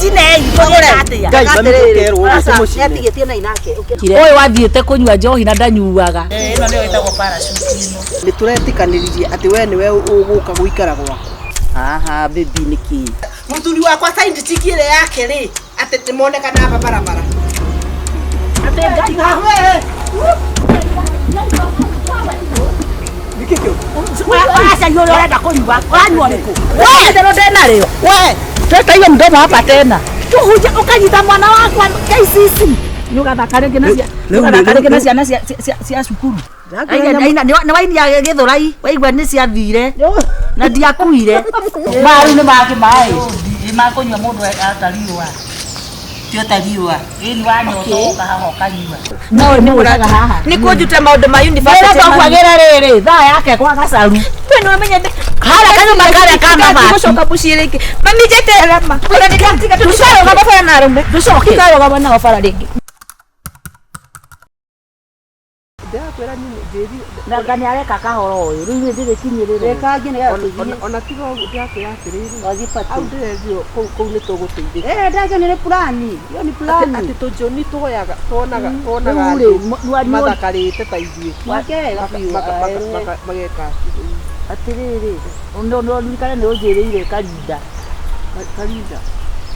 Tũcinei, tũgĩka atĩa? Ngai mami ũkerwo ũguo tũmũcine. Nĩatigĩtie na inake. Ũyũ wathiĩte kũnyua njohi na ndanyuaga. Ĩno nĩyo ĩtagwo parachute ĩno. Nĩ tũretĩkanĩririe atĩ we nĩwe ũgũka gũikara gwakwa. Haha baby nĩkĩ? Mũthuri wakwa side chick ĩrĩa yake rĩ atĩ nĩmonekana aba barabara. Atĩ Ngai Nĩkĩ kĩu? Aca ũrĩa ũrenda kũnyua, ũranyua ũrĩkũ? We itherũ ndĩnarĩo. We tweta mdomo hapa tena. Tuhuje ukanyita mwana wakwa KCC. Nĩ ũgathaka rĩngĩ na cia Rĩu- ũgathaka rĩngĩ na rĩu- ciana cia cukuru. Nĩ wainia gĩthũrai waigua nĩ ciathire na ndiakuire. Maru nĩ mangĩ maĩ. Nĩ makũnyua mũndũ atariũa. Tio ta riũa. Ĩni wanyota ũka haha ũkanyua. No nĩ ũraga haha. Nĩ kũnjuta maũndũ ma university. Wĩra twakwagĩra rĩrĩ thaa yake kwa gacaru. We nĩ wamenya Harĩa kanyũmba karĩa ka mabati. Gũcoka mũciĩ rĩngĩ. Mami njeterera ma. Ona nĩ ndatiga tũtikarũgama bara na arũme. Tũcoke. Tũtikarũgama nao bara rĩngĩ. Ndĩrakwĩra niĩ njĩrire Na nga nĩ areka kahoro ũyũ rĩu niĩ ndĩrĩkinyĩrĩrwo. Reka nginya nĩgetha ona tiga ũguo ndĩrakwĩra atĩrĩrĩ Wathiĩ party. hau ndĩrendio kũu kũu nĩ tũgũteithĩka. Eh, ndakĩo nĩ plani. Hiyo ni Atĩ plani. atĩ tũnjũni tuoyaga tuonaga tuonaga Rĩu rĩ, andũ mathakarĩte ta ithuĩ. Makega biũ. Mageka Atĩrĩrĩ, no no ririkane nĩ ũnjĩrĩire karinda. karinda.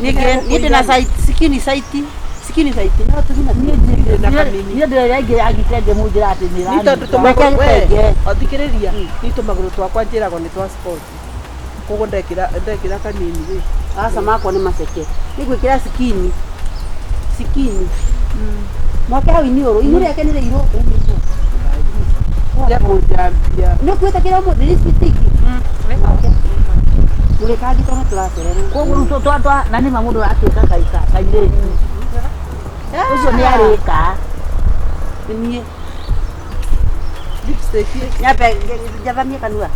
Niĩ ndĩna site, sikini site, sikini site. No tũthiĩ na Niĩ Na kamini. niĩ ndĩrĩa ĩngĩ ya gitenge mũnjĩra atĩ nĩ Ni tondũ ĩranunga. tũmagũrũ we Reke thikĩrĩria ni tũmagũrũ twakwa njĩragwo nĩ twa sport. Koguo ndekĩra ndekĩra kanini rĩ. Aca makwa nĩ maceke. Nĩ gwĩkĩra sikini. Sikini. Mwake hau iniũrũ. Iniũrũ rĩake nĩ rĩirũ. Ya kũnjambia. Nĩ ũkuĩte kĩrĩa ũmũthĩ lipstick. Mũrĩkangi tondũ tũracererwo. Koguo rĩu twa twa na nĩ ma mũndũ aratuĩka kairĩtu. Ũcio nĩ arĩka. Nĩ niĩ. Lipstick Nyambe njathamie kanua.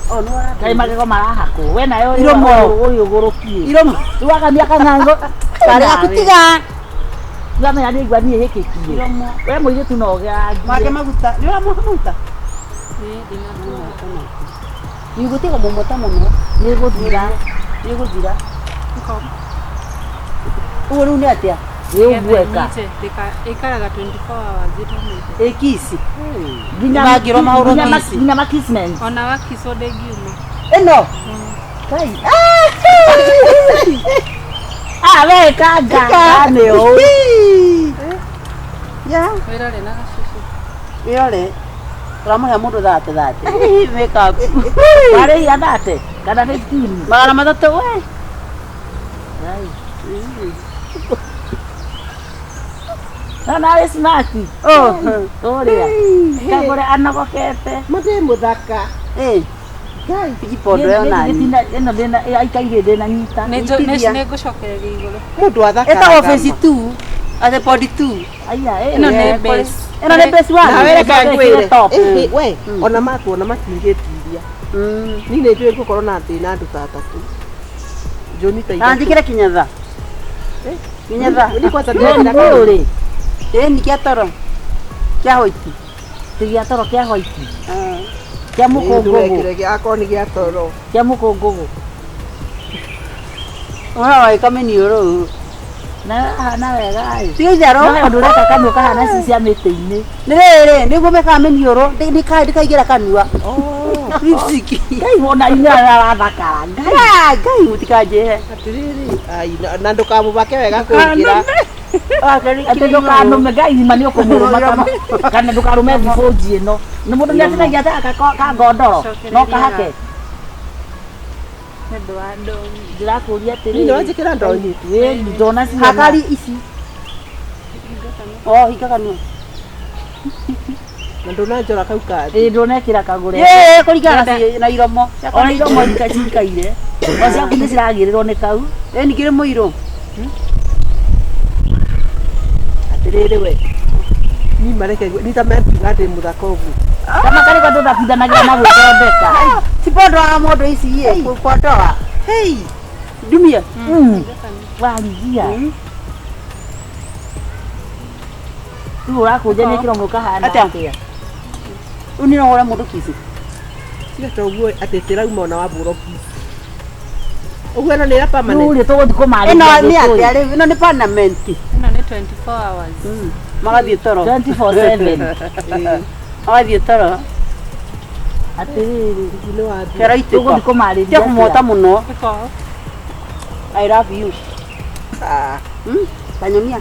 Oh, nĩ wara. Kaĩ magego marahakwo. We nayo ũyũ Iromo. ũyũ ũgũrũkie. Iromo. Rĩu akamia kang'ang'o. Karĩ gaku tiga. Ndamenya nĩ igua niĩ hĩkĩtie. Iromo. We mũirĩtu no ũgerangie. Make maguta. Nĩ ũramũha maguta? Nĩ ũgũtiga mũmota mũno. Nĩ gũthira. Nĩ gũthira. Ũguo rĩu nĩ atĩa? Nĩ ũgueka. Ĩikaraga 24 hours ĩtomĩte. Ĩkici. Nginya Nĩmangĩrwo mahũrwo nginya kici. nginya makissment. Ona wakicwo ndĩngiuma. Ĩno. Kai. Ah, we kanga. Nĩ ũũ. Ya. Wĩrore na gacucu. Wĩrore. Ũramũhe mũndũ thate thate. Makeup. Warĩhia thate kana 15. 300 we. No nawe smart. Oh. Ũrĩa. Kagũre anogokete. Mũthĩ mũthaka. Eh. Ngai. Ipondo yo nani. Ĩno ndĩna aikaire ndĩna nyita. Itithia. Nĩ ngũcokereria igũrũ. Mũndũ athakaraga. Ĩtagwo phase 2. Ate pod 2. Aya, eh. Ĩno nĩ eh, base. Ĩno nĩ phase 1. Nawe reke Ĩkĩre ngwĩre. top. Ĩhĩ, we ona matuona matingĩtiria. Niĩ nĩ njũĩ ngũkorwo na thĩna andũ ta atatũ. Njũni ta Na ithatũ. njĩkĩre kinyatha. Kinyatha. Ni kwanza Nĩ ndĩrekĩra ũyũ rĩ. Ĩĩ ni kĩa toro. Kĩa white. Ti gĩa toro kĩa white. Kĩa mũkũngũgũ. Ndũgekĩre akorwo nĩ gĩa toro. Kĩa mũkũngũgũ. Ũhoro wa ĩkamĩniũrũ. Na hana wega ĩ. Tiga itherũ. No ũndũ ũreka kanua kahana ici cia mĩtĩ-inĩ. Nĩ rĩrĩ nĩguo mekaga mĩniũrũ ndĩkaingĩra kanua. Lipstick. Ngai wona inyuĩ arathakara. Ngai. Ah, Ngai mũtikanjĩhe. Atĩrĩrĩ, ai, na ndũkamũbake wega kũngĩra. Atĩ ndũkanũme Ngai ma nĩ ũkũmũrũma kana ndũkarũme thibũnji ĩno. Nĩ mũndũ nĩ atinagia ta ka ngondoro no kahake. Nĩ ũndũ wa ndomi. Ndĩrakũria atĩrĩrĩ. Niĩ nĩwanjĩkĩra ndonyi? Ĩĩ ndona ciana. Hakari ici. Oh, hinga kanua. Na ndũnanjora kau kathi. Ĩĩ ndũnekĩra kagũre. Ĩĩ kũringana na iromo. Ona iromo cikaire. O ciaku nĩ ciragĩrĩrwo nĩ kau. Ĩĩ ningĩ nĩ mũirũ. Atĩrĩrĩ we. Ni mareke ni ta mengiuga ndĩ mũthaka ũguo. Kama karĩ kwa tũthakithanagia na gwĩthondeka. Ti pondoaga mũndũ ici ĩ, kũpondoa. Hei. Ndumia. Warigia. Rĩu ũrakũnja nĩ kĩromo kahana Atĩa? atĩa? Rĩu nĩ ũhũre mũndũ kici. Tiga ta ũguo atĩ tĩrauma ona wambũrwo kici. Ũguo ĩno nĩ ya permanent. Rĩu rĩ tũgũthiĩ kũmarĩria. Ĩno nĩ atĩa rĩu? Ĩno nĩ permanent. Ĩno nĩ 24 hours. Magathiĩ toro. 24/7. Magathiĩ toro. Atĩrĩrĩ. Nĩ wathi. Kĩraitĩka. Tũgũthiĩ kũmarĩria. Tia kũmwota mũno. Ĩko. I love you. Ah. Tanyonia.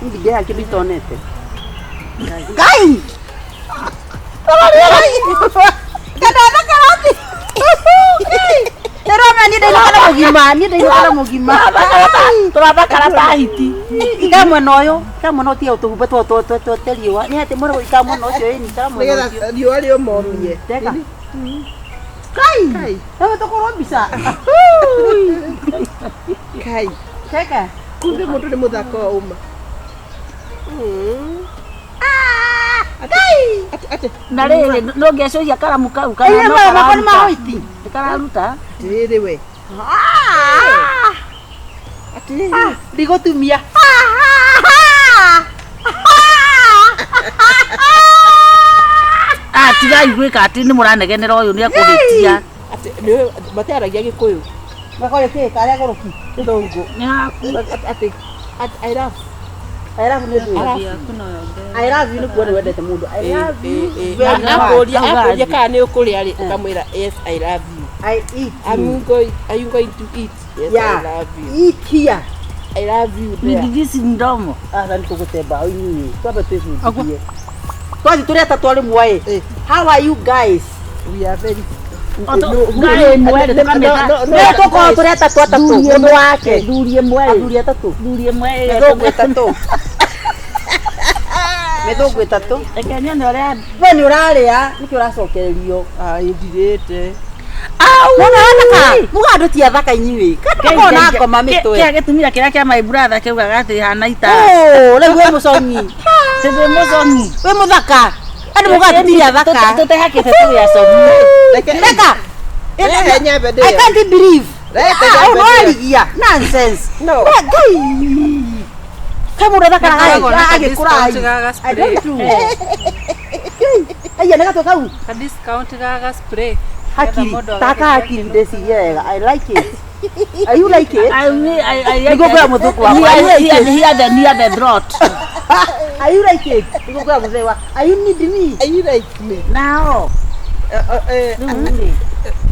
Ndingĩaha kĩndũ itonete. Ngai! Ndĩrona niĩ ndainũka na mũgima, niĩ ndainũka na mũgima. Tũrathakara ta hiti. Ikara mwena ũyũ, ikara mwena ũyũ tiga tũhumbe twote riũa. Nĩ atĩ mwena ikara mwena ũcio ĩni, ikara mwena Nĩgetha ũcio. riũa rĩũmomie. Teka. Ngai! Kai. Rĩu tũkũrwo mbica. Kai. Teka. Kumbe mũndũ nĩ mũthaka wa ũma. Kai. Ate ate. Na rĩrĩ no ngĩacũhia karamu kau kana Ĩĩ no maya makwa nĩ kararuta. mahoiti. Nĩ kararuta. Atĩrĩrĩ we. Atĩrĩrĩ. Ndigũtumia. Ah, tigai gwĩka atĩ nĩ mũranegenera ũyũ nĩ ekũhĩtia. Atĩ nĩ matiaragia gĩkũyũ. Makore kĩ karĩa gũrũki. Gĩthũngũ. Nĩ haku. Atĩ atĩ I love. I love nĩ ndũĩ. Ngothi yaku no yongerere. I love you nĩ kuona wendete mũndũ. I love you very much. Akũria akũria kana nĩ ũkũrĩa rĩ ũkamwĩra yes I love you. I eat I'm you. going are you going to eat? Yes Yeah. I love you. Eat here. I love you there. Ndigisi mdomo. Aca nĩ tũgũte mbaũ inyuĩ. Twambe twĩbundithie. Twathi tũrĩ atatũ arĩ mwaĩ. Eh. How are you guys? We are very Ngai ĩmwe rĩ tũkamĩta. Nĩ tũkorwo tũrĩ atatũ atatũ. Mũndũ wake. Thuri ĩmwe rĩ. Athuri atatũ. Thuri ĩmwe ĩ. Mĩthũngũ ĩtatũ. Mĩthũngũ ĩtatũ. Reke nyone ũrĩa We nĩ ũrarĩa nĩkĩo ũracokererio. Ah, ndirĩte. Mũno thaka. Muga andũ ti athaka inyuĩ. Kana na ngoma mĩtwe. Kĩa gĩtumia kĩrĩa kĩa my brother kĩugaga atĩ hana ita. Oh, rĩu wĩ mũcongi. Sindĩ mũcongi. Wĩ mũthaka. Andũ muga andũ ti athaka. Tũtehakĩte tũrĩ acomi. Reke Reka. Rehe nyambe I ndĩe. can't believe. Reke Ah, nyambe no ndĩe. arigia. Nonsense. No. We, Ngai. Kai mũndũ athakaraga Nĩkoragwo na ka agĩkũra. discount ga ga I spray. don't know. Aya nĩ gatwe kau. Ka discount ga ga spray. Hakiri. Nĩgetha mũndũ Taka agagĩthiĩ hakiri ndeciria wega. I like it. Are you like it? I mean, I Nĩguo kwĩra mũthũngũ wakwa. Are you like it? Hear the near the drought. Are you like it? Nĩguo kwĩra mũthee wa. Are you need me? Are you like me? Nao.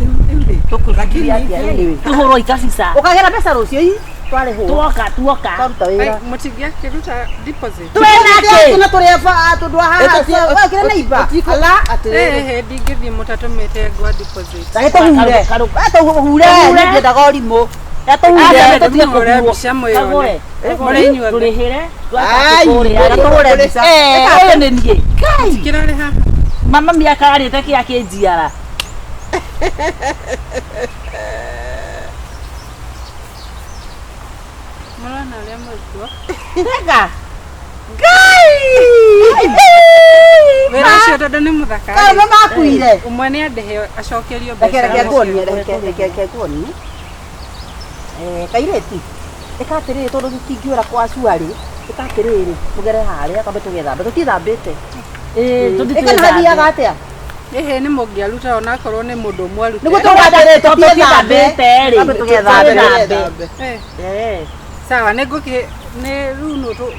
Rĩu rĩ. Tũkũrũkia atĩa anyway. Tũhũrwo ikabica. Ũkagĩra mbeca rũciũ ii twarĩhwo. Tuoka tuoka. Twaruta wĩra. Mũtingĩakĩruta deposit. Twĩna kĩ? Na tũrĩ aba tondũ wa haha. Ũkĩrĩ neighbor. Ala. Ĩhĩ ndingĩthiĩ mũtatũmĩte ngwa deposit. Reke tũhure. Tũhure. Nĩ ũrimũ. Tũhure. Tũtige Mũhũre kũhurwo. mbica mwĩyone. Kagũre. Mũrĩ inyuothe. Tũrĩhĩre. Ai. Tũkũrĩa. Tũhũre mbica. Ũyũ nĩ niĩ. Kĩrarĩ haha. Mama mĩaka arĩte kĩa kĩnjiara. Mũrona ũrĩa mwĩkuo. Reka. Ngai. Wĩra ũcio tondũ nĩ mũthaka. Kaĩ rĩ, makuire. Ũmwe nĩ andĩhe acokerio Reke mbeca. reke nguonie, reke reke reke nguonie. Eh, kairĩtu. Ĩka atĩrĩrĩ tondũ tũtingĩũra kwa cuarĩ. Ĩka atĩrĩrĩ, tũgere harĩa twambe tũgethambe. Tũtithambĩte. Ĩĩ tũthiĩ Ĩka nĩ hathiaga atĩa? Ĩhĩ nĩ mũngĩaruta onakorwo nĩ mũndũ ũmwe arute. Nĩguo tũgwatĩrĩ tũtithambe. Tũtithambĩte rĩ. Twambe tũgethambe. Tũgethambe. Eh, Eh. sawa nĩ ngũkĩ nĩ rĩu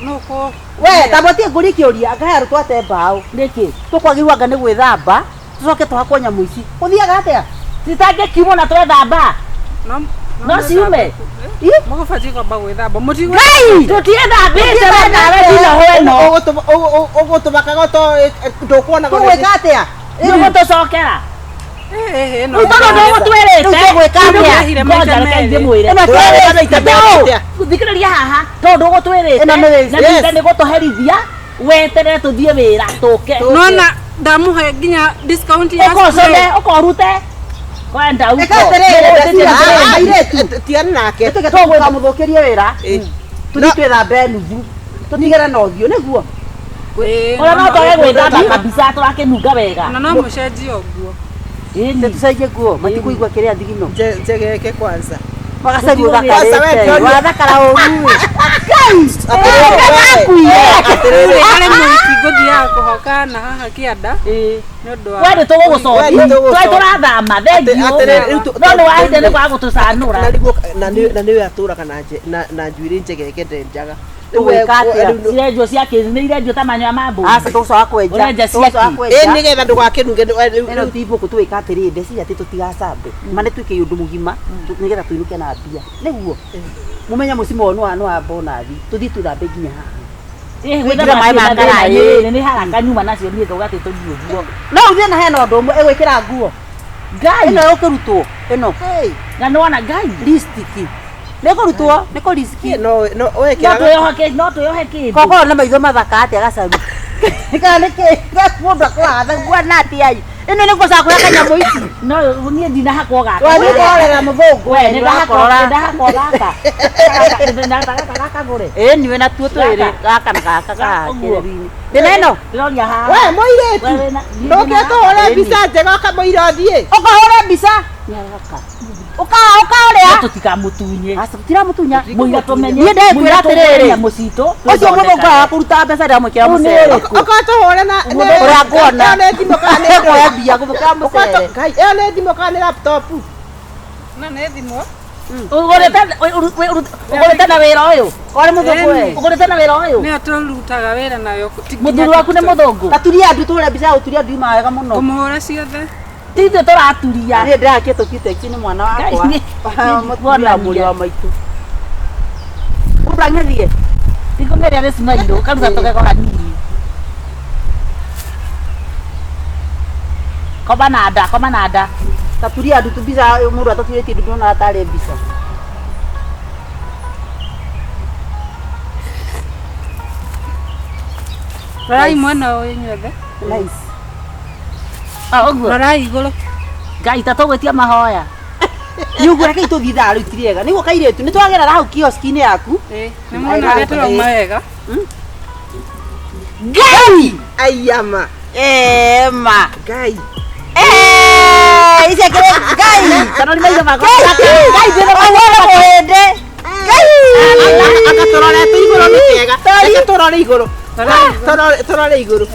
nũ kũ We, tambotie ngũrie kĩũria, anga he arutwo ate mbaũ. Nĩkĩ? Tũkwagĩrĩirwo anga nĩ gwĩthamba, tũcoke tũhakwo nyamũ ici. Gũthiaga atĩa? Citangĩkiumwo na twethamba. no No ciume? Ih, Mũgũbatiĩ kwamba gwĩthamba. Mũtigũ Ngai! Tũtiethambĩte we nawe nginya hweno. Ũgũtũmakaga to ndũkuona Tũgwĩka atĩa? Nĩũgũtũcokera. Ĩhĩ no. Rĩu tondũ ndũgũtwĩrĩte. Rĩu tũgwĩka atĩa? Ndũrehire maita Ngoja reke merĩ. ndĩmwĩre. Ĩno Twĩrĩte. Thikĩrĩria haha tondũ ndũgũtwĩrĩte Ĩno nĩ na Yes. thutha nĩ gũtũherithia weterere tũthiĩ wĩra tũke Nona ndamũhe nginya discount ya ũkocone spray. ũkorute kwenda uko Ĩka atĩrĩrĩ, ndeciria atĩrĩrĩ, airĩtu. Tiana nake. Tũke tũkamũthũkĩrie wĩra. Eh. Tũthiĩ twĩthambe nuthu. Tũtigere na ũthiũ nĩguo. Ĩĩ, Ona no no- twage gwĩthamba kabisa tũrakĩnunga wega. Na no mũcenjie o nguo. Ĩni. Tũcenjie nguo, matikũigua kĩrĩa thigino. Njegeke kwanza. Magacaria Kwanza we ũthakarĩte. Johnny. Wathakara ũru. Atĩrĩrĩ, Makuire. atĩrĩrĩ. Arĩ mũhiki Ngũthiaga kũhoka na haha kĩanda nĩ ũndũ wa We nĩ tũgũgũcokia. We nĩ tũgũgũcokia. Twĩ tũrathama thengiũ. Atĩrĩrĩ, rĩu No nĩ wahinde nĩ kwaga gũtũcanũra. Na nĩguo- na nĩwe atũraga na njuĩrĩ njegege ndenjaga. Rĩu Ũgwĩka atĩa? rĩu Cirenjwo cia kĩ nĩ irenjwo ta manyoya ma mbũri. Aca tũgũcoka kwenja. Ũrenja Tũgũcoka ciaki. kwenja. Ĩ nĩgetha ndũgakĩnunge Ĩno ti mbũkũ twĩka atĩrĩrĩ ndeciria atĩ tũtigacambe ma nĩ twĩke ũndũ mũgima nĩgetha tũinũke na mbia nĩguo mũmenye mũcimo ũyũ nĩ wa bonathi tũthiĩ twĩthambe nginya haha Ĩ, Wĩkĩre gwĩthamba maĩ ma ciĩ karaĩ. thĩna, nĩ haraka nyuma nacio niĩ ngauga atĩ tũthiĩ ũguo. No ũthiĩ na hena ũndũ ũmwe ĩgwĩkĩra nguo Ngai ĩno ĩgũkĩrutwo ĩno na nĩwona Ngai lipstick nĩ ĩkũrutwo nĩ kũ lipstick no no no wekĩraga twĩyohe no twĩyohe kĩndũ. kokorwo na maitho mathaka atĩa gacaru kana nĩkĩ mũndũ akoragwo guana atĩa ai ĩno nĩ gũcoka kũrĩa kanyamũ ici No niĩ ndinahakwo gaka. wathiĩ kũrorera mũthũngũ We nĩ ndahakwo ũrakorora ndahakwo gaka. Ndahakwo gaka gũre. ĩ niwe na tuo twĩrĩ Gaka. gaka na gaka Gaka, ũguo. gakĩrĩru-inĩ ndĩna ĩno Ndĩroria haha. we mũirĩtu We wĩna- ndũke tũhũre mbica njega ũkamũira ũthiĩ ũkahũra mbica ũka ũka No ũrĩa tũtikamũtunye. aca tũtiramũtunya Mũira tũmenye. Niĩ ndĩkwĩra mũira tũgũre atĩrĩrĩ, nyamũ citũ. ũcio mũthũngũ aga kũruta mbeca ndĩramwĩkĩra Ũyũ nĩ mũcere ũrĩkũ? ũka tũhũre na Ũrĩa nguona. ĩyo nĩ thimũ kana nĩ Kuoya mbia ngũmũkĩra mũcere Ngai ĩyo nĩ thimũ kana nĩ laptop no nĩ thimũ Ũgũrĩte na wĩra ũyũ. Ore mũthũngũ we Ũgũrĩte na wĩra ũyũ. nĩyo tũrutaga wĩra nayo ti nginya Mũthuri waku nĩ TikTok. mũthũngũ. taturia andu tũhũre mbica ya gũturia ndu ima wega mũno Ngũmũhũra ciothe Ti ithuĩ tũraturia. niĩ ndĩrakĩtwo Cutex nĩ mwana wakwa Ngai, mũtumia mũrĩ wa maitũ mũndũ ang'ethie Ndikũgeria nĩ smile karuta tũgego hanini. Koma na nda, koma na nda. taturia andu tu mbica mũndũ ataturĩtie ndu ndona tarĩ mbica rorai mwena ũyũ inyuothe nice Ah, ũguo. rorai igũrũ Ngai ta tũgwĩtia mahoya. nĩ ũguo rekei tũthiĩ thaa rĩu ti rĩega nĩguo kairĩtu nĩ twagerera hau kioski-inĩ yaku ĩ nĩ mwona ũrĩa tũrauma wega Ngai aiyama ema Ngai Eh, ici akĩrĩ Ngai Kana nĩ maitho makwa. Ngai ndĩrona mũhĩndĩ Ngai anga tũrorete igũrũ nĩ kega reke tũrore igũrũ rorai igũrũ tũrore igũrũ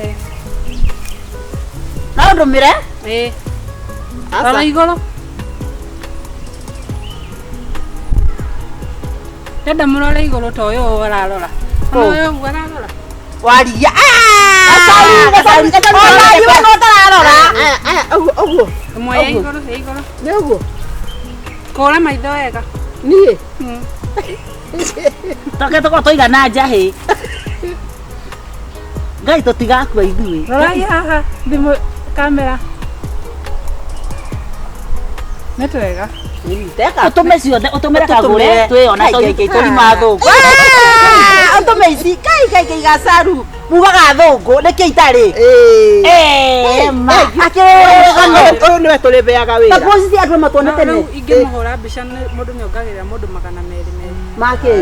no ndũmĩre ĩ Aca. rora igũrũ ndenda mũrore igũrũ ta ũyũ ũrarora ona ũyũ ũguo ararora waria ona iwe no ũtararora Aya, aya, ũguo ũguo ĩmwe ya igũrũ ya igũrũ nĩ ũguo kũra maitho wega niĩ Toke tũkorwo tũigana njahĩ. Ngai tũtigakua ithuĩ. rorai haha thimũ kamera nĩ twega teka Ũtũme ciothe, ũtũmĩre kagũre twĩona tũri mathũngũ ũtũme ici kai kai kai gacaru mugaga thũngũ nĩkĩ itarĩ Ema. akĩrĩgano ũyũ nĩwe tũrĩbeaga wĩra taguo cici andũ matuone No, tene rĩu ingĩmũhũra mbica mũndũ nĩongagĩrĩra mũndũ 200 makĩ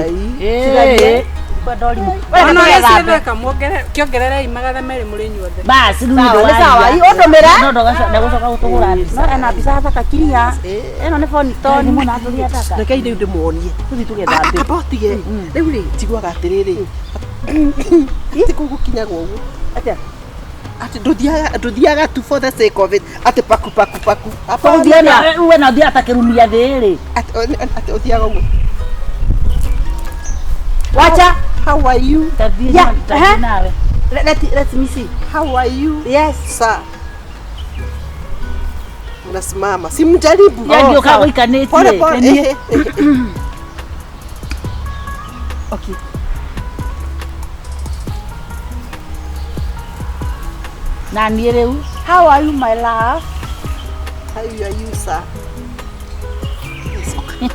Ĩ. ona ũrĩa ciathaka kĩongererei 200 mũrĩ inyuothe Basi rĩu nĩ Sawa, nĩ sawa, ndwaria. ũndũmĩre? No ndagũcoka gũtũgũra mbica. no ena mbica thaka kiria ĩno nĩ Nĩ bonitoni mũno atũria thaka. rekei rĩu ndĩmuonie tũthiĩ tũgethambe amba ũtige rĩu rĩ njiguaga atĩrĩrĩ ti kũu gũkinyagwo ũguo atĩa atĩ ndũthiaga tu for the sake of it atĩ paku paku paku Hapana. Ũthiaga we na ũthiaga ta kĩrumia thĩ rĩ. Atĩ ũthiaga ũguo wacha how are you Tathiĩ Yeah, tathiĩ eh. nawe. let me see how are you yes sir unasimama simjaribu Yaani Oh, ũkaga sawa. gũikanĩtie. pole pole Nĩ niĩ. ehe, ehe. okay Na niĩ rĩu how are you my love how are you sir Yes, okay.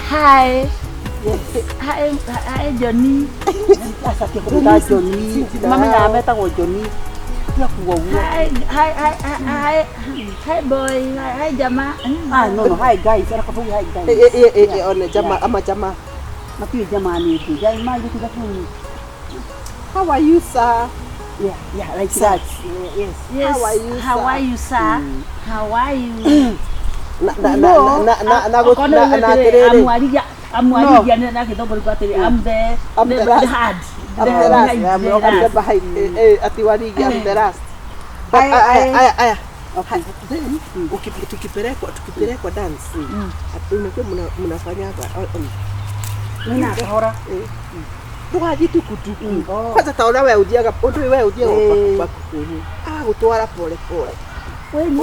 Hi. Hi, hi Johnny. aca tia kũmwĩta Johnny mamenyaga metagwo Johnny tia kuga ũguo Hi, hi, hi, hi, hi boy. Hi, hi jamaa. ah no no hi guys ara kabugi hi guys Eh, eh, eh, eh, one jama ama jama matiũĩ jamaa nĩ ndĩ jai ma gĩtiga kĩu how are you sir yeah yeah like that yes Yes. How are you, How sir? are you, sir? How are you? na na na na na na Okorwo na nĩ na atĩrĩrĩ, atĩrĩrĩ amwarigia Amwarigia na gĩthũngũ rĩu atĩrĩ, I'm the I'm the last. the hand. I'm the last. I'm the behind. Ati Warigi, I'm the last. But aya aya. Then tukipelekwa dance. Unajua mnafanya hapa. Nina kahora. Ndũgathiĩ tukutuku. Kwanza ta ũrĩa we ũthiaga, ũndũ ũyũ we ũthiaga baku. Agagũtwara pole pole.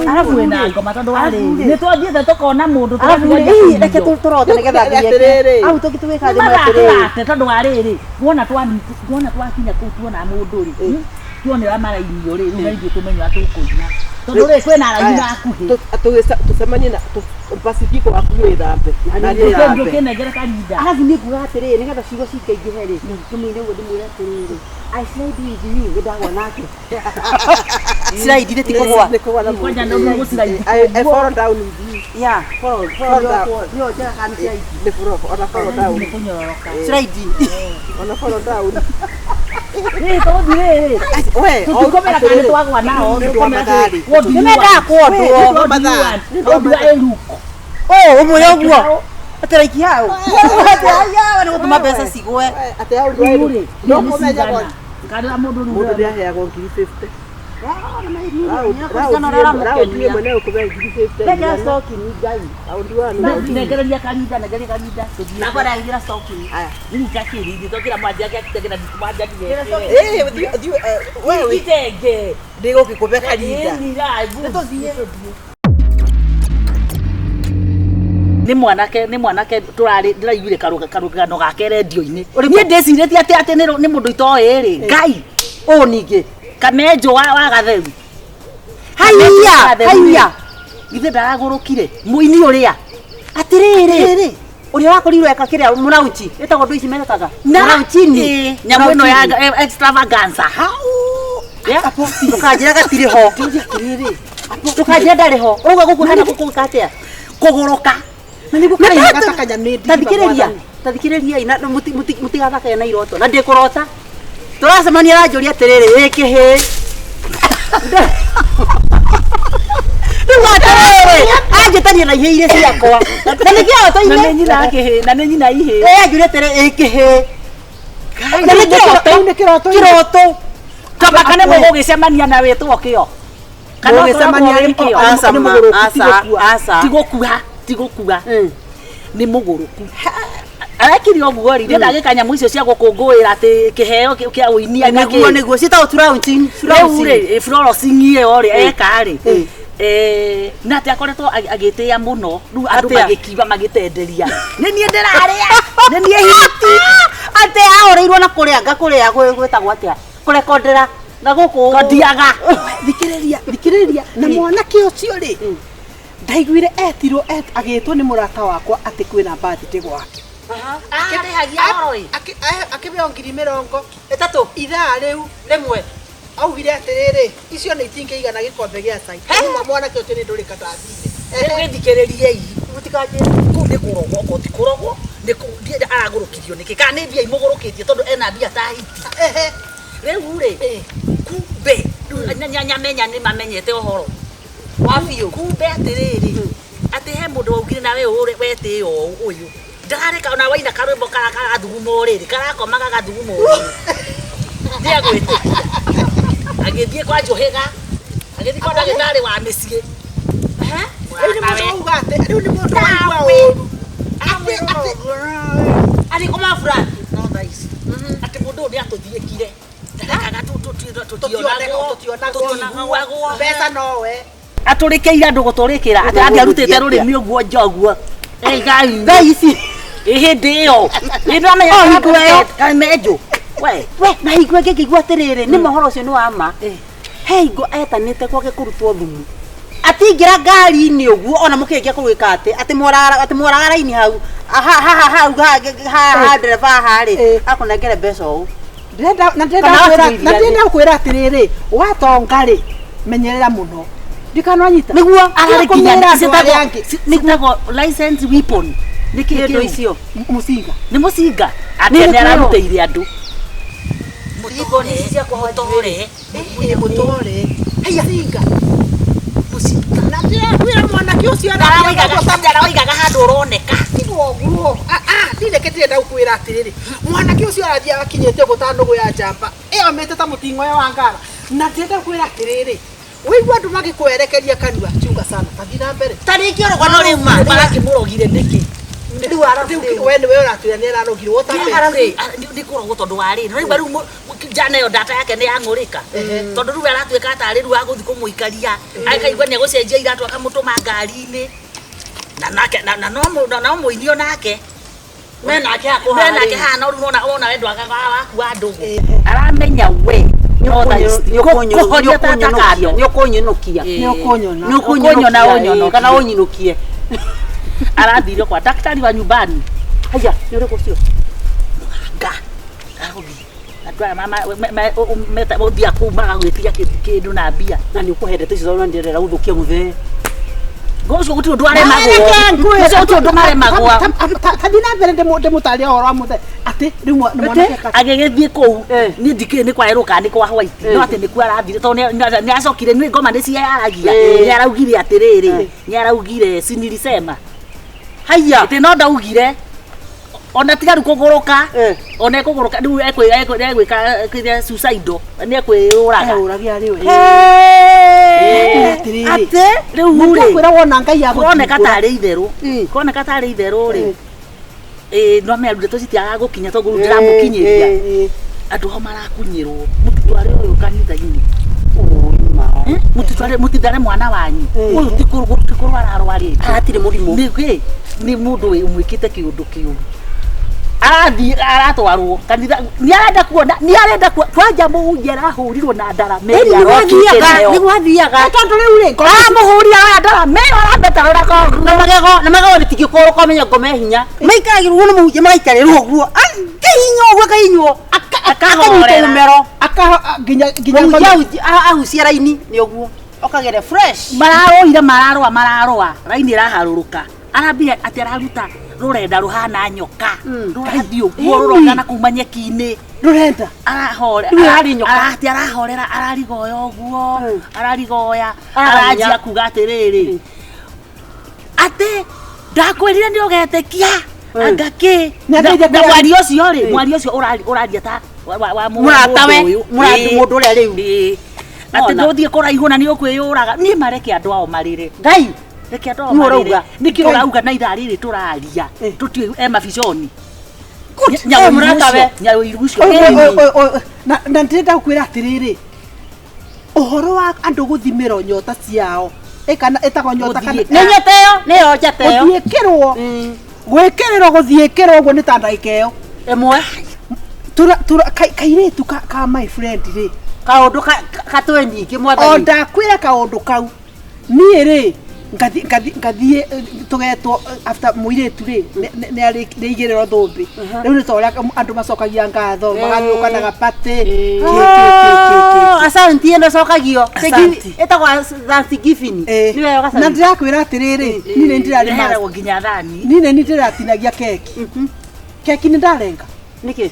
Arabu wĩna ngoma tondũ wa rĩrĩ nĩ twathiĩte tũkona mũndũ Arabu rĩ, reke tũrote nĩgetha Atĩrĩrĩ. Au tũgĩtwĩka thĩ atĩrĩrĩ. Mathatũrate tondũ wa rĩrĩ wona twakinya kũu tuona mũndũ rĩ tuonera marainio rĩ rĩu na ithuĩ tũmenye ũrĩa tũkũina tondũ rĩ kwĩna araini hakuhĩ Tũcemanie na basi thiĩ gwaku wĩthambe. Na niĩ thambe. ũkĩnengere karinda. Arabu nĩ nguga atĩrĩrĩ nĩgetha ciugo cingaingĩhe rĩ ndĩmũine ũguo ndĩmwĩre atĩrĩrĩ I slide with you nĩ ndagwa nake. Slide nĩ ti kũgwa. Nĩ kũgwa na mũndũ. Kwanja nĩ ũgũslide. I fall down with you. Yeah, fall Fall down. Nĩyo njega kana slide. Nĩ fall, ona fall down. Nĩ kũnyororoka. Slide. Ona fall down. Rĩ tũgũthiĩ rĩrĩ We, tũtikomera kana nĩ twagwa nao. Nĩ ũndũ wa mathaa-rĩ. Nĩmendaga kwondwo. Ũ ũmwĩre ũguo. Atĩ like how? Atĩ haya nĩ gũtũma mbeca cigwe. Atĩ hau ndwarĩ. Ndũkũmenya kwa Kana mũndũ rĩu mũndũ nĩaheagwo ngiri 50. Raundi ĩmwe no ĩkũhe ngiri 50. Ndekĩra stocking Ngai. Raundi one. Nengereria karinda, nengereria karinda. Nakwa ndagĩra stocking. Aya. Rĩu kakĩrindi tokĩra mwanja gĩakĩra mwanja Eh, thiĩ wewe gĩtenge. ndigũgĩkũhe karinda. Nĩ mwanake nĩ mwanake tũrarĩ ndĩraiguire karũgano gake rendio-inĩ. Niĩ ndĩcirĩtie atĩ atĩ nĩ mũndũ itoĩ rĩ. Ngai Ũ ningĩ. Kamenjo wa Gatheru. Haiya, haiya. Ithe ndaragũrũkire mũini ũrĩa. Atĩrĩrĩ. Ũrĩa wakorirwo eka kĩrĩa mũraunchi ĩtagwo ndũ ici mekaga. Mũraunchini. Nyamũ ĩno ya extravaganza. Ndũkanjĩra gatirĩ ho. Ndũkanjĩra ndarĩ ho. Ũrauga gũkũ hana gũkũ atĩa? Kũgũrũka. Na nĩguo Karaihu gatakanyamĩndi. Tathikĩrĩria, tathikĩrĩriai na mũtigathakae na iroto na ndĩkũrota. Tũracemania aranjũria atĩrĩrĩ ĩ kĩhĩ. Rĩu atĩrĩrĩ anjĩtania na ihĩ iria ciakwa. Na nĩ kĩroto-inĩ. Na nĩ nyina kĩhĩ, na nĩ nyina ihĩ. Ĩ anjũria atĩrĩ ĩ kĩhĩ. Na nĩ Kĩroto-inĩ, kĩroto-inĩ. Kĩroto. Kaba kana mũgũgĩcemania na wĩtwo kĩo. Kana Mũgũgĩcemania ũkoragwo wĩ kĩo. Aca Nĩ ma, mũgũrũku, ti aca, gũkua. aca. Ti gũkua, ti gũkua. Nĩ mũgũrũku. Arekire ũguo rĩ, ndĩndagĩka nyamũ icio cia gũkũngũĩra atĩ kĩheo kĩa ũini anga Nĩguo kĩ. nĩguo ciĩtagwo turaunching. Rĩu rĩ, florosing ĩyo rĩ, eka rĩ. Na atĩ akoretwo agĩtĩĩa mũno rĩu andũ Atĩa? magĩkiuga magĩtenderia nĩ niĩ ndĩrarĩa nĩ niĩ hiti Atĩ ahoreirwo na kũrĩa nga kũrĩa gwĩtagwo atĩa kũrekondera na gũkũ kondiaga. Thikĩrĩria, thikĩrĩria. Na mwanake ũcio rĩ, ndaiguire etirwo agĩtwo nĩ mũrata wakwa atĩ kwĩna birthday gwake. Arĩhagia oro ĩ. Akĩheo ngiri mĩrongo ĩtatũ ithaa rĩu rĩmwe. Augire atĩrĩrĩ, icio nĩ itingĩigana gĩkombe gĩa cai. Rĩu mwanake ũcio nĩ ndũrĩka ndathire. Rĩu gĩthikĩrĩriei kũu nĩ kũrogwo okorwo ti kũrogwo nĩ aragũrũkirio nĩkĩ kana nĩ mbia imũgũrũkĩtie tondũ ena mbia ta hiti. Rĩu rĩ kumbe rĩu nyamenya nĩ mamenyete ũhoro Wa biũ. Kumbe atĩrĩrĩ atĩ he mũndũ waugire nawe wetĩo ũyũ ndarareka ona waina karwĩmbo karathuguma ũrĩrĩ karakoma gagathuguma ũrĩrĩ ndiagwĩtĩkia. Agĩthiĩ kwa Njũhĩga agĩthiĩ kwa ndagĩtarĩ wa mĩciĩ. Rĩu nĩ mũndũ wauga atĩ rĩu nĩ mũndũ waigua ũru. Atĩ Atĩ koma flat. No thaa ici atĩ mũndũ ũyũ nĩ atũthiĩkire ndarekaga tũtionagwo tũtiguagwo mbeca nowe. Atũrĩkĩire andũ gũtũrĩkĩra atĩ angĩarutĩte rũrĩmĩ ũguo nja ũguo. Ngai Ngai ici. Ĩ hĩndĩ ĩyo ĩ ndĩramenya O hingo ĩyo. Kamenjo we We na hingo ĩngĩ ngĩigua atĩrĩrĩ nĩ mohoro ũcio nĩ wa ma. He hingo etanĩte gwake kũrutwo thumu. Atingĩra ngari-inĩ ũguo ona mũkĩrĩkia kũgwĩka atĩ atĩ mworaga raini hau haha hau ha ndereba haha rĩ akũnengere mbeca ũũ. Ndĩrenda na Kana ndĩrenda kwĩra atĩrĩrĩ watonga rĩ menyerera mũno. Ndikananyita. Nĩguo ararĩ nginya Kũmĩra andũ arĩa angĩ. citagwo license weapon. Nĩ kĩĩ Nĩ indo kĩu? icio. Mũcinga. Nĩ mũcinga atĩ Nĩ nĩ gĩkũyũ. ararutĩire andũ. Thingo nĩ ici cia Mũtore. Mũtore. Haiya. Mũcinga. Mũcinga. Na ndĩrakwĩra mwanake ũcio Aroigaga handũ ũroneka. Tiguo. Ũguo ndirĩ kĩndĩrenda gũkwĩra atĩrĩrĩ, mwanake ũcio arathiĩ akinyĩte ũguo ta nũgũ ya njamba ĩyo mĩte ta mũting'oe wa ngara, na ndĩrenda gũkwĩra atĩrĩrĩ, wĩigua andũ magĩkwerekeria kanua, chunga sana, tathiĩ na mbere. Ta rĩngĩ orogwo No rĩu ma marakĩmũrogire nĩkĩ? Rĩu rĩu we nĩwe ũratwĩra nĩ ararogirwo ta Rĩ, nĩ kũrogwo tondũ wa rĩrĩ rĩu rĩu njana ĩyo ndata yake nĩ yang'ũrĩka, tondũ rĩu aratuĩka tarĩ rĩu agũthiĩ kũmũikaria, akaigua nĩ egũcenjia iratũ, akamũtũma ngari-inĩ, na nake na no na no mũini onake menake. Menake haha, no rĩu wona wona we ndwagaga waku wa ndũgũ aramenya we kũhoria tata kando. Nĩ ũkũnyũnũkia. Nĩ ũkũnyona. Nĩ ũkũnyona, ũnyonokie. Kana ũnyinũkie. Arathire kwa daktari wa nyumbani. Haya, nĩ ũrĩkũ ũcio? Nga agũthiĩ andũ aya ũthiaga kũu magagwĩtia kĩndũ na mbia. Na nĩ ũkũhendete icio na ndĩrenda gũthũkia mũthee. Ũcio gũtirĩ ũndũ aremagwo, ũcio gũtirĩ ũndũ maremagwo. Tathiĩ na mbere, ndĩmũtarie ũhoro wa mũthee atĩ rĩu nĩ mwanake Agĩgĩthiĩ kũu. Eh. Niĩ ndikĩũĩ nĩ kwa erũ kana nĩ kwa white, no atĩ nĩkuo arathire tondũ nĩ acokire nĩ ngoma nĩ ciaragia. Eh. Nĩ araugire atĩrĩrĩ, nĩ araugire si nilisema. Haya. Atĩ no ndaugire ona tiga rĩu kũgũrũka. Eh. Ona ekũgũrũka rĩu egwĩka kĩrĩa suicidal, nĩ ekwĩyũraga. Eũragia rĩ we? Eh. Atĩrĩrĩ. Atĩ Rĩu rĩ, kwĩra wona Ngai kũroneka agũtungũra. tarĩ itherũ, kũroneka tarĩ itherũ rĩ, ĩ no meru ndeto citiagaga gũkinya tondũ rĩu ndĩramũkinyĩria andũ ao marakunyĩrwo, mũtitware ũyũ kanitha-inĩ. Eh, mũtitware, mũtithare mwana wanyu ũyũ, ti kũrwara arwarĩte. Hatirĩ mũrimũ. Nĩ kĩ nĩ mũndũ ũmwĩkĩte kĩũndũ kĩũru, arathiĩ aratwarwo kanitha, nĩ arenda kuona, nĩ arenda kwanja mũhunjia arahũrirwo na ndarama ĩrĩa arokĩte nayo. Nĩ gwathiaga. Tondũ rĩu rĩ Aramũhũria oya ndarama ĩyo arametarũra. Na magego, na magego rĩtingĩkorwo ũkamenya ngoma e hinya maikaragĩrwo nĩ mũhunjia, magaikarĩrwo ũguo, akahinywo ũguo, akahinywo, akanyitwo. Akahorera. Mũmero. Aka nginya nginya Mũhunjia ahucia raini nĩ ũguo ũkagere fresh. Mararũire, mararũa, mararũa, raini ĩraharũrũka, arambire atĩ araruta rũrenda rũhana nyoka, rũrathiĩ ũguo rũrongana kuma nyeki-inĩ. Rũrenda. Arahore. Rĩu yarĩ nyoka. Atĩ arahorera, ararigoya ũguo, ararigoya. Araramenya. Aranjia kuga atĩrĩrĩ, atĩ ndakwĩrire nĩ ũgetĩkia anga kĩ. Nĩ na andeithia na mwaria ũcio rĩ, mwaria ũcio ũraria ta wa Mũratawe, mũndũ ũyũ. mũrata mũndũ ũrĩa rĩu. Ĩĩ. Atĩ Wona. ndũthiĩ kũraihu na nĩ ũkwĩyũraga, niĩ mareke andũ ao marĩre. Ngai. Reke andũ ao Nĩ marĩre. ũrauga. Nĩkĩ ũrauga na ithaa rĩrĩ tũraria tũtiũĩ e mabiconi? Eh, mũratawe. Nyawĩiru ũcio. Ũyũ, ũyũ, ũyũ, ũyũ, na ndĩrenda gũkwĩra atĩrĩrĩ, ũhoro wa andũ gũthimĩrwo nyota ciao, ĩkana ĩtagwo nyota kana Gũthiĩ. Nĩ nyota ĩyo, nĩyo njata ĩyo. Gũthiĩkĩrwo, gwĩkĩrĩrwo, gũthiĩkĩrwo ũguo nĩ ta ndagĩka ĩyo. Ĩmwe. Kairĩtu ka my friend rĩ, Kaũndũ katwe nyingĩ o mwathani. Ndakwĩra kaũndũ kau, niĩ rĩ ngathiĩ tũgetwo after mũirĩtu rĩ nĩ aigĩrĩrwo thũmbĩ, rĩu nĩ ta ũrĩa andũ macokagia ngatho, magathiũka na gapatĩ kĩ, kĩ, kĩ, kĩ, kĩ. Oh, asante ĩno ĩcokagio. Asante. Ĩtagwo thanksgiving. Eh, Nĩ wega. Na ndĩrakwĩra atĩrĩrĩ, niĩ nĩ ndĩrarĩ Ĩheagwo nginya thani. niĩ nĩ ndĩratinagia keki, keki nĩ ndarenga. Nĩkĩ?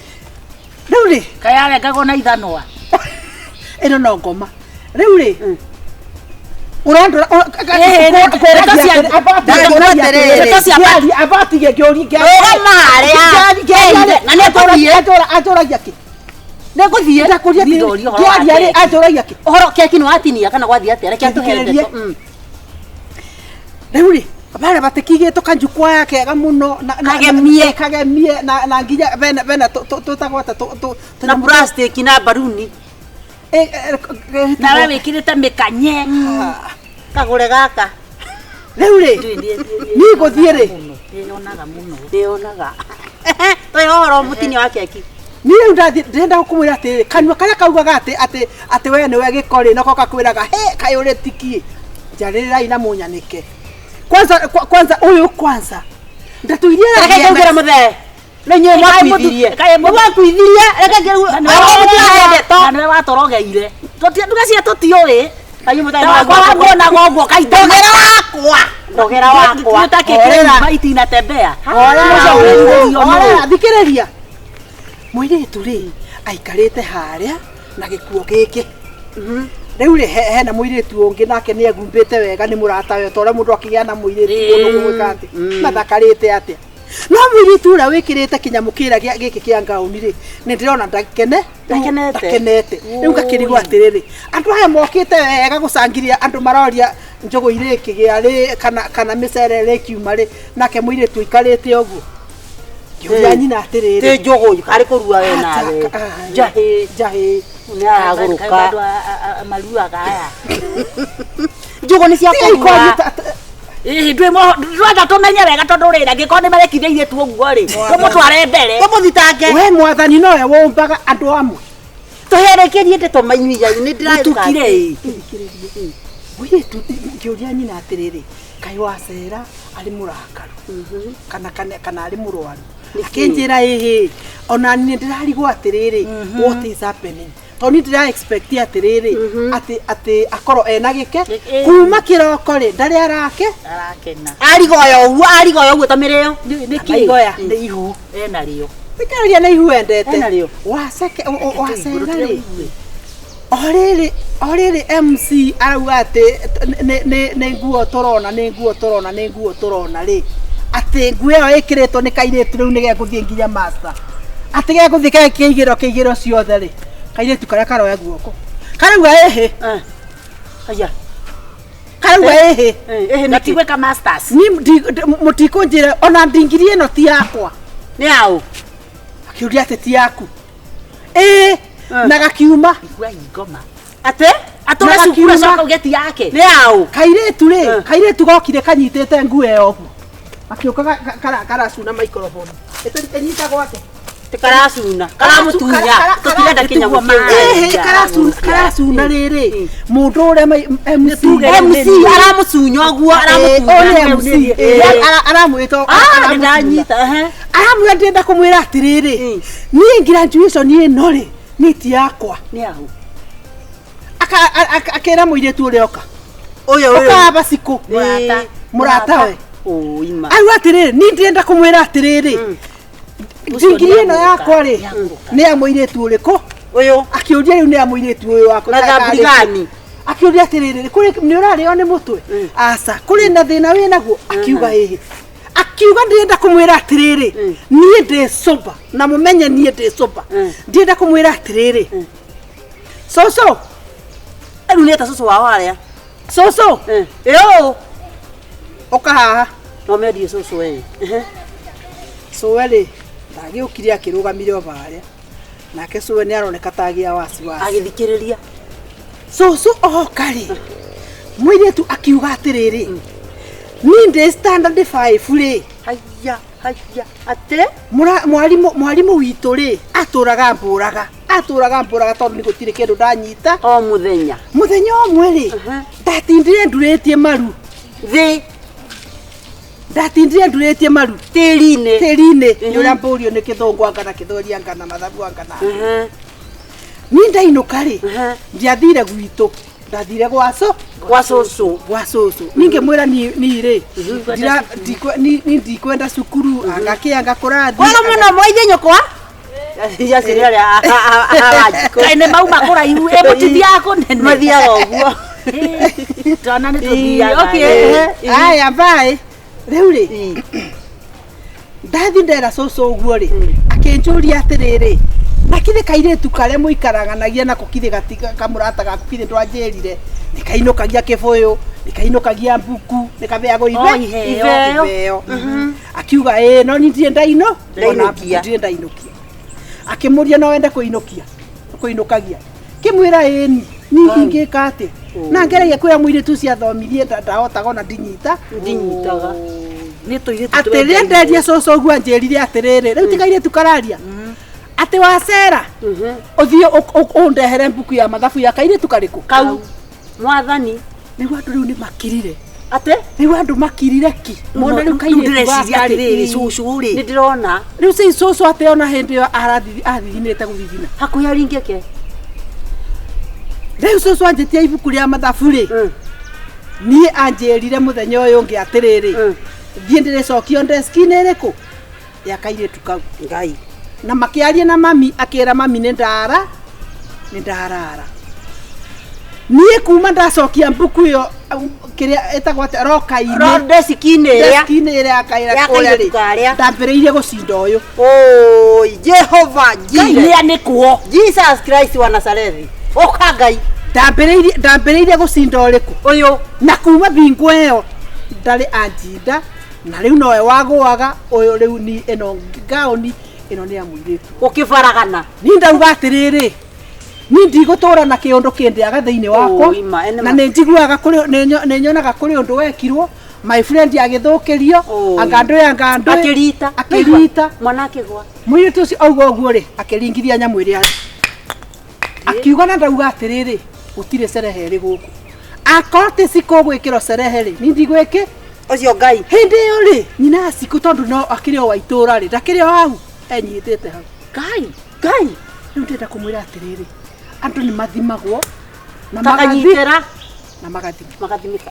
Rĩu rĩ, Kayarengagwo na ithanwa. Ĩno no ngoma rĩu rĩ ũrandora. Ambatigie ngĩũria. Rũgama harĩa. Na nĩ ngũthiĩ. Anjũragia kĩ? Nĩ ngũthiĩ. Ndakũria. Niĩ ndoria ũhoro wa Ngĩaria rĩ, keki. anjũragia kĩ? Ũhoro keki nĩ watinia kana gwathiĩ atĩa? Reke atũhe Thikĩrĩrie. ndeto. Rĩu rĩ, barĩa batikigĩtwo kanjukwaya kega mũno Kagemie. Kagemie na nginya bena twĩtagwo atĩa Na plastic na baruni. Nawe wĩkĩrĩte mĩkanye. Kagũre gaka. Rĩu rĩ, niĩ ngũthiĩ rĩ, Ndĩyonaga mũno. Ndĩonaga. Tũhe ũhoro mũtinio wa keki. Niĩ rĩu ndathiĩ ndĩrenda kũmwĩra atĩrĩrĩ, kanua karĩa kaugaga atĩ we nĩwe gĩko rĩ, nako gakwĩraga he kaĩ ũrĩ tiki, njarĩrĩrai na mũnyanĩke kwanza kwanza ũyũ kwanza ndeto iria Reke aragia ngũngĩre mũthee. Nĩ inyuĩ mwakuithirie. Kaĩ Nĩ mwakuithirie. Reke ngĩrũ. Mũtirahe ndeto. Na nĩwe watorogeire nduga cia tũtiũĩ. Kaĩ mũthee. Na wakwa wamuonaga ũguo kaita. Ndogera wakwa. Ndogera wakwa. Ũtakĩkĩra itinatembea. Horera, thikĩrĩria, mũirĩtu rĩ aikarĩte harĩa na gĩkuo gĩkĩ. Rĩu rĩ, hena mũirĩtu ũngĩ nake nĩ egumbĩte wega, nĩ mũratawe, ta ũrĩa mũndũ akĩgĩa na mũirĩtu mũndũ ũgwĩka atĩ mathakarĩte atĩa. No mũirĩtu ũrĩa wĩkĩrĩte kĩnyamũ kĩrĩa gĩkĩ kĩa ngauni rĩ, nĩ ndĩrona ndakene Ndakenete. ndakenete. Rĩu ngakĩrigwo atĩrĩrĩ, andũ aya mokĩte wega gũcangiria andũ maroria njũgũ irĩkĩgĩa rĩ kana kana mĩcere ĩrĩkiuma rĩ, nake mũirĩtu aikarĩte ũguo. Ngĩũria nyina atĩrĩrĩ, Ti njũgũ karĩ kũrua we nawe. Njahĩ njahĩ Nĩ aragũrũka. Andũ maruaga aya. Njũgũ nĩ cia kũrua. Ĩĩ ndwĩ ndwenda tũmenye wega tondũ rĩrĩ angĩkorwo nĩ marekire airĩtu ũguo rĩ, tũmũtware mbere. Tũmũthitange. We mwathani nowe wũmbaga andũ amwe. Tũherekerie ndeto mainyuia nĩ Mũtukire ĩ. Mũirĩtu ngĩũria nyina atĩrĩrĩ, kaĩ wacera arĩ mũrakaru kana kana kana arĩ mũrwaru? Akĩnjĩra ĩhĩ, ona niĩ ndĩrarigwo atĩrĩrĩ, what is happening? Tondũ niĩ ndĩra expect atĩrĩrĩ, atĩ atĩ akorwo ena gĩke kuma kĩroko rĩ, ndarĩ arake Arakena. Arigoya ũguo, arigoya ũguo ta mĩrĩo. Nĩkĩ? maigoya nĩ ihu. Ena rĩo. Thikĩrĩria nĩ ihu endete. Ena rĩo. Waceke wacera rĩ, o rĩrĩ o rĩrĩ MC arauga atĩ nĩ nĩ nĩ nguo tũrona nĩ nguo tũrona nĩ nguo tũrona rĩ, atĩ nguo ĩyo ĩkĩrĩtwo nĩ kairĩtu rĩu nĩ gegũthiĩ nginya master, atĩ gegũthiĩ kĩigĩro kĩigĩro ciothe rĩ, kairĩtu karĩa karoya guoko karauga ĩhĩ, Aya. karauga ĩhĩ, Ĩhĩ nĩkĩ? Gatigwĩka masters. ni mũtikũnjĩra ona ndingiri ĩno ti yakwa. Nĩ yaũ? Akiuria atĩ ti yaku, ĩĩ, na gakiuma. Igua ingoma. Atĩ? Atũre Na cukuru gakiuma. acoka uge ti yake. Nĩ yaũ? Kairĩtu rĩ, kairĩtu gokire kanyitĩte nguo ĩyo ũguo, gakiũka karacuna microphone ĩnyitagwo atĩa? Ti karacuna. Karamũtunya. Tũtirenda kĩnyamũ kĩu. Ĩhĩ, karacuna rĩrĩ mũndũ ũrĩa MC MC aramũcunya ũguo, ũyũ nĩ aramũtunya. MC aramwĩta Ah, nĩndanyita. Ehe. aramwĩra ndĩrenda kũmwĩra atĩrĩrĩ, niĩ graduation ĩno rĩ nĩ ti yakwa. Nĩ yaũ? Akĩra mũirĩtu ũrĩa oka Ũyũ ũyũ. ũkaba cikũ Mũrata. mũratawe Ũima. arauga atĩrĩrĩ, niĩ ndĩrenda kũmwĩra atĩrĩrĩ, ndingiri ĩno yakwa rĩ nĩ ya mũirĩtu ũrĩkũ? Ũyũ. Akĩũria rĩu nĩ ya mũirĩtu ũyũ wakwa. Na thamburi gani? Akĩũria atĩrĩrĩ, kũrĩ nĩ ũrarĩo nĩ mũtwe? Aca. Kũrĩ na thĩna wĩ naguo? Akiuga ĩhĩ. Akiuga ndĩrenda kũmwĩra atĩrĩrĩ, niĩ ndĩ sober na mũmenye niĩ ndĩ sober, ndĩrenda kũmwĩra atĩrĩrĩ, cũcũ. Rĩu nĩ eta cũcũ wao arĩa. Cũcũ, Ĩũ. ũka haha. No mendie cũcũ ĩ. Ehe. Cũwe rĩ ndagĩũkire akĩrũgamire o harĩa, nake cũwe nĩ aroneka ta agĩa wasiwasi Agĩthikĩrĩria. Cũcũ oka rĩ, mũirĩtu akiuga atĩrĩrĩ, niĩ ndĩ standard 5 rĩ. Haya, haya. Atĩ? Mwarimũ mwarimũ witũ rĩ atũraga mbũraga, atũraga mbũraga tondũ nĩ gũtirĩ kĩndũ ndanyita. O mũthenya. Mũthenya ũmwe rĩ, ndatindire ndurĩtie maru. Thĩ. Ndatindire ndurĩtie maru Tĩri-inĩ. Tĩri-inĩ nĩ ũrĩa mbũrio nĩ kĩthũngũ anga na kĩthweri anga na mathabu anga na Ehe. Niĩ ndainũka rĩ, Ehe. ndiathire gwitũ, ndathire gwaco Gwa cũcũ. Gwa cũcũ ningĩmwĩra niĩ rĩ niĩ ndikwenda cukuru anga kĩ anga kũrathi. Kwega mũno mwaithe nyũkwa. Iria arĩa aranjikũ. Kaĩ nĩ mauma kũraihu ĩ mũtithiaga kũnene. Mathiaga ũguo. Twana nĩ tũthiaga. Okay. Ĩ. Aya mbaĩ rĩu rĩ, ndathi ndera cũcũ ũguo rĩ, akĩnjũria atĩrĩrĩ, na kithĩ kairĩtu karĩa mũikaraganagia nako kithĩ kamũrata gaku kithĩ ndwanjĩrire nĩ kainũkagia kĩbũyũ, nĩ kainũkagia mbuku, nĩ kabeagwo Oh, iheo. Iheo. Akiuga ĩĩ, no niĩ ndirĩ ndaino ona mbuku Ndainũkia. ndirĩ ndainũkia. Akĩmũria no wende kũinũkia kũinũkagia, kĩmwĩra ĩni niĩ ingĩka atĩa na ngeragia kwĩra mũirĩtu ũcio athomirie ndahotaga ona ndinyita. Ndinyitaga. Nĩ tũirĩtu Atĩ rĩrĩa nderia cũcũ ũguo anjĩrire atĩrĩrĩ, rĩu ti kairĩtu kararia, atĩ wacera ũthiĩ ũndehere mbuku ya mathabu ya kairĩtu karĩkũ? Kau. Mwathani. Rĩu andũ rĩu nĩ makirire. Atĩ? Rĩu andũ makirire ki mona rĩu kairĩtu ndĩreciria gaka rĩ. atĩrĩrĩ, cũcũ rĩ Nĩ ndĩrona. Rĩu ci cũcũ atĩ ona hĩndĩ ĩyo arathiginĩte gũthithina. Hakuhĩ aringĩke. Rĩu cũcũ anjĩtia ibuku rĩa mathabu rĩ, niĩ anjĩrire mũthenya ũyũ ũngĩ atĩrĩrĩ, thiĩ ndĩrĩcokio ndeski-inĩ ĩrĩkũ ya kairĩtu kau. Ngai. Na makĩaria na mami, akĩra mami nĩ ndara nĩ ndarara. Niĩ kuma ndacokia mbuku ĩyo kĩrĩa ĩtagwo atĩa roka-inĩ Deski-inĩ ĩrĩa deski-inĩ ĩrĩa ya kaira Ya kũrĩa kairĩtu rĩ karĩa. ndambĩrĩirie gũcinda ũyũ. Oi, Jehova Ngai Jireh. nĩ anĩkwo. Jesus Christ wa Nazarethi. Ũka Ngai. Ndambĩrĩirie gũcinda ũrĩkũ? Ũyũ. Na kuma bingo ĩyo ndarĩ anjinda na rĩu nowe wagũaga ũyũ rĩu ni ĩno gaoni ĩno nĩ ya mũirĩtu. Ũkĩbaragana. Ni ndauga atĩrĩrĩ, ni ndigũtũra na kĩũndũ kĩndĩaga thĩinĩ wakwa. Oi, ma, ene Na ma. nĩ njiguaga kũrĩ nĩ nyonaga kũrĩ ũndũ wekirwo my friend agĩthũkĩrio. Oi. Anga ndũĩ anga ndũĩ. Akĩrita. Akĩrita. Mwana akĩgwa. Mũirĩtu ũcio auga ũguo rĩ, akĩringithia nyamũ ĩrĩa akiuga na ndauga atĩrĩrĩ, gũtirĩ cerehe ĩrĩ gũkũ, akorwo ti cikũ gwĩkĩrwo cerehe rĩ, ni ndigwĩkĩ. Ũcio Ngai. Hĩndĩ ĩyo rĩ, nyina ya cikũ tondũ no akĩrĩ o wa itũũra rĩ, ndakĩrĩ o hau enyitĩte hau. Ngai. Ngai. Rĩu ndĩrenda kũmwĩra atĩrĩrĩ, andũ nĩ mathimagwo na magathi Takanyitĩra. na magathimwo. Magathimĩka.